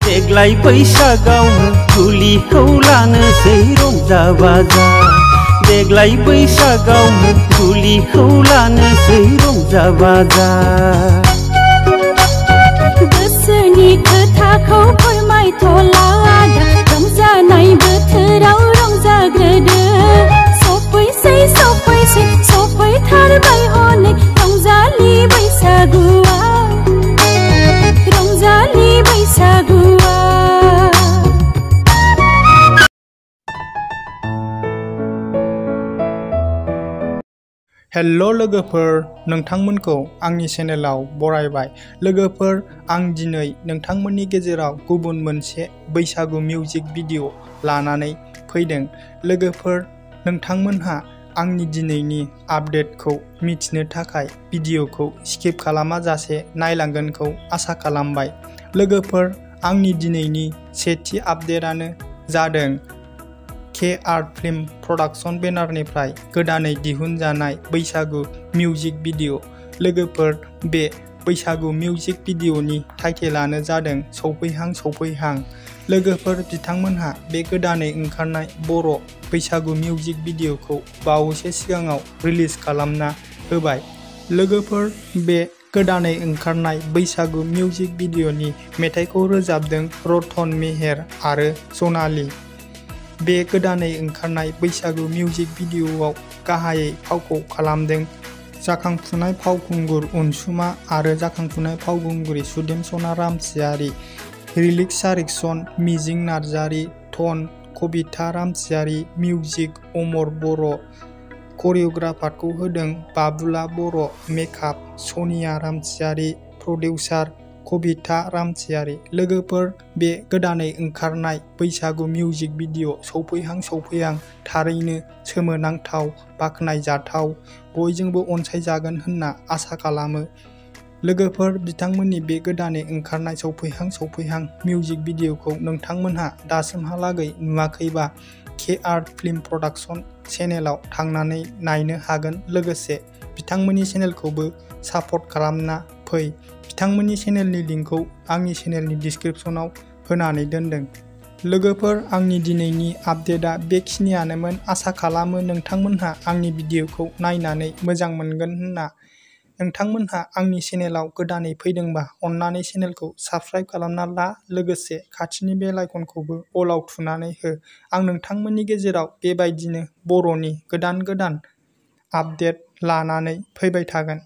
देग्लाय बैसागाव जुलिखौ लानोसै रंजा बाजा देग्लाय बैसागाव जुलिखौ लानोसै रंजा बाजा गोसोनि खोथाखौ फोरमायथ'ला आदा रंजानाय बोथोराव रंजाग्रोदो सफैथारबाय हनै रंजालि बैसागुआ हेलो लोगोफोर, नोंथांमोनखौ आंनि चेनेलाव बरायबाय। लोगोफोर, आं दिनै नोंथांमोननि गेजेराव गुबुन मोनसे बैसागु मिउजिक भिडिअ लानानै फैदों। लोगोफोर, नोंथांमोनहा आंनि दिनैनि आपडेटखौ मिथिनो थाखाय भिडिअखौ स्किप खालामाजासे नायलांगोनखौ आसा खालामबाय। लोगोफोर, आंनि दिनैनि सेथि आपडेटआनो जादों KR फिल्म प्रडाक्शन बेनारनिफ्राय गोदानै दिहुनजानाय बैसागु मिउजिक भिडिअ। लोगोफोर, बे बैसागु मिउजिक भिडिअनि टाइटेलानो जादों सौफैहां। लोगोफोर, बिथांमोनहा बे गोदानै ओंखारनाय बर' बैसागु मिउजिक भिडिअखौ बावैसो सिगाङाव रिलिज खालामना होबाय। लोगोफोर, बे गोदानै ओंखारनाय बैसागु मिउजिक भिडिअनि मेथाइखौ रोजाबदों रतन मेहेर आरो सनालि। बे गोदानै ओंखारनाय बैसागु मिउजिक भिडिअआव गाहायै फावखौ खालामदों जाखांफुनाय फावखुंगुर अनसुमा आरो जाखांफुनाय फावखुंग्रि सुदेमसना रामसियारि। लिरिक्स डाइरेक्सन मिजिं नार्जारि, टन कबिता रामसियारि, मिउजिक अमर बर', करिय'ग्राफारखौ होदों बाबुला बर', मेकआप सनिया रामसियारि, प्रडिउसार कबिता रामसियारि। लोगोफोर, बे गोदानै ओंखारनाय बैसागु मिउजिक भिडिअ सौफैहां थारैनो सोमोनांथाव, बाख्नायजाथाव, बयजोंबो अनसायजागोन होनना आसा खालामो। लोगोफोर, बिथांमोननि बे गोदानै ओंखारनाय सौफैहां मिउजिक भिडिअखौ नोंथांमोनहा दासिमहालागै नुवाखैबा KR फिल्म प्रडाक्शन चेनेलाव थांनानै नायनो हागोन। लोगोसे बिथांमोननि चेनेलखौबो सापर्ट खालामना फै। बिथांमोननि चेनेलनि लिंकखौ आंनि चेनेलनि डिसक्रिपशनाव होनानै दोनदों। लोगोफोर, आंनि दिनैनि आपडेटआ बेखिनियानोमोन। आसा खालामो नोंथांमोनहा आंनि भिडिअखौ नायनानै मोजां मोनगोन होनना। नोंथांमोनहा आंनि चेनेलाव गोदानै फैदोंबा अन्नानै चेनेलखौ साबस्क्राइब खालामना ला। लोगोसे खाथिनि बेल आइकनखौबो अलाव थुनानै हो। आं नोंथांमोननि गेजेराव बेबायदिनो बर'नि गोदान आपडेट लानानै फैबाय थागोन।